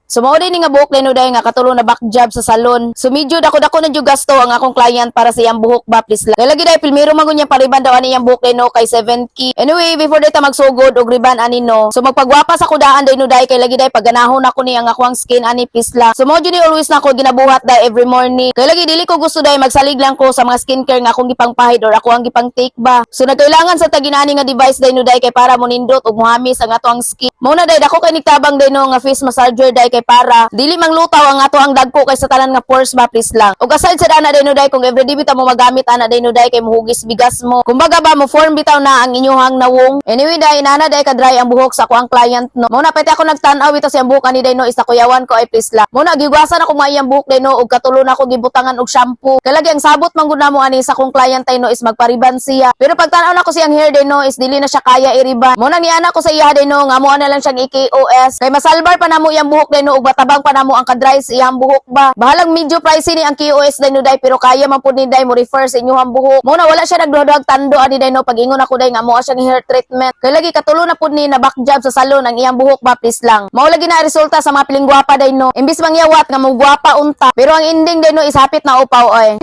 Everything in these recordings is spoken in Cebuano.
So mao din ni nga buhok no day nga katulo na back job sa salon. So medyo dako-dako na jud gasto ang akong client para sa iyang buhok ba, please lang. Kay lagi day pilmiro man niya pariban daw ani iyang buhok no kay 7K. Anyway, before day ta magsugod og riban ani no. So magpagwapa sa kudaan day no day kay lagi day pagganahon ako ni ang akong skin ani, please lang. So mao jud ni always na ako ginabuhat day every morning. Kay lagi dili ko gusto day magsalig lang ko sa mga skincare nga akong gipangpahid or ako ang gipang take ba. So nagkailangan sa taginani nga device day no day kay para mo nindot ug muhamis ang ato ang skin. Mao na day dako kay nigtabang day no nga face massager day kay para dili manglutaw ang ato ang dagko kay sa tanan nga pores ba, please lang. Ug aside sa dana day no day, kung everyday bitaw mo magamit ana day no day kay muhugis bigas mo. Kumbaga ba mo form bitaw na ang inyuhang nawong. Anyway day, inana day ka dry ang buhok sa ako ang client no. Mao na pwede ako nagtan-aw ito sa buhok ani day no isa kuyawan ko ay, please lang. Mao na giguwasan ako maiyang buhok day no ug katulo na ako gibutangan og shampoo. Kay lagi ang sabot man gud namo ani sa akong client ay no is magpariban siya. Pero pag tan-aw nako siyang hair day no is dili na siya kaya iriban. Mao na niana ko sa iya day no nga mo na lang siyang i-KOS. Kay masalbar pa namo iyang buhok day no ug matabang pa namo ang kadry sa iyang buhok ba. Bahalang medyo pricey ni ang KOS day no day, pero kaya man pud ni day mo refer sa inyong buhok. Mao na wala siya nagduha tando ani day no pag ingon ako day nga mo siyang hair treatment. Kay lagi katulo na pud ni na back job sa salon ang iyang buhok ba, please lang. Mao lagi na resulta sa mga piling gwapa day no. Imbis mangyawat nga mo gwapa unta, pero ang ending day no is hapit na upaw oy.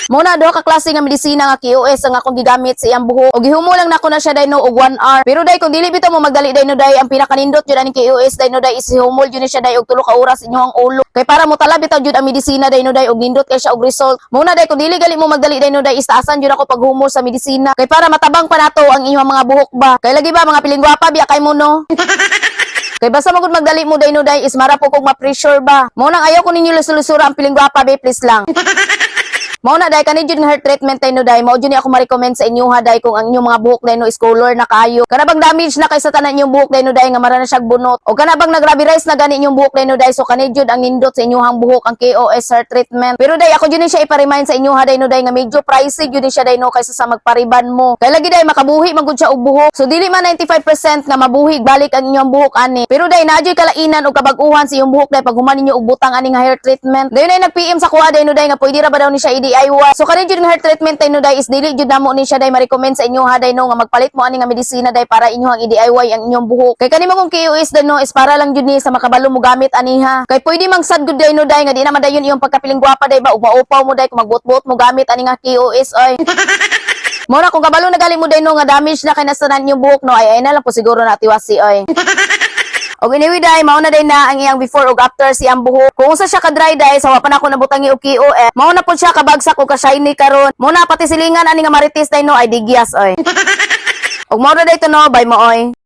Muna duha ka klase nga medisina nga KOS ang akong gigamit sa iyang buhok. Og gihumo lang nako na siya day no og 1 hour. Pero day kung dili bitaw mo magdali day no day, ang pinakanindot jud aning KOS day no day is humol jud ni siya day og 3 ka oras inyong ulo. Kay para mo tala bitaw jud ang medisina day no day og nindot kay siya og result. Muna day kung dili gali mo magdali day no day is taasan jud ako paghumol sa medisina. Kay para matabang pa nato ang inyong mga buhok ba. Kay lagi ba mga piling gwapa biya kay mo no. Kay basta magud magdali mo day no day is mara po kog ma-pressure ba. Mao nang ayaw ko ninyo lusulusura ang piling gwapa be, please lang. Mao na day kani jud nga hair treatment tay no day, mao jud ni ako ma-recommend sa inyo ha day kung ang inyong mga buhok day no is color na kayo. Kana bang damage na kay sa tanan inyong buhok day no day nga mara na siyag bunot. O kana bang nagrabe-rise na gani inyong buhok day no day, so kani jud ang nindot sa inyong buhok ang KOS hair treatment. Pero day ako jud ni siya ipa-remind sa inyo ha day no day nga medyo pricey jud ni siya day no kaysa sa magpariban mo. Kay lagi day makabuhi man gud siya og buhok. So dili man 95% nga mabuhi balik ang inyong buhok ani. Pero day naa juy kalainan og kabag-uhan sa inyong buhok day pag human ninyo og butang ani nga hair treatment. Dayon ay nag-PM sa kuha day no day nga pwede ra ba daw ni siya i-DIY. So kani jud nga hair treatment day no day is dili jud namo ni siya day ma-recommend sa inyo ha day no nga magpalit mo ani nga medisina day para inyo ang i-DIY ang inyong buhok. Kay kani mo kung KOS day no is para lang jud ni sa makabalo mo gamit aniha. Kay pwede mang sad gud day no day nga di na man dayon iyong pagkapiling gwapa day ba ug maupaw mo day kung magbuot-buot mo gamit ani nga KOS oy. Mao na kung kabalo na gali mo day no nga damage na kay nasanan yung buhok no ay na lang po siguro na tiwasi oy. Og anyway day, mao na day na ang iyang before ug after siyang buhok. Kung unsa siya ka dry day, sa wa pa na ako nabutangi og KOS, mao na pud siya kabagsak ug ka shiny karon. Mao na pati silingan ani nga marites day no ay digyas oy. Ug mao na day to no, bye mo oy.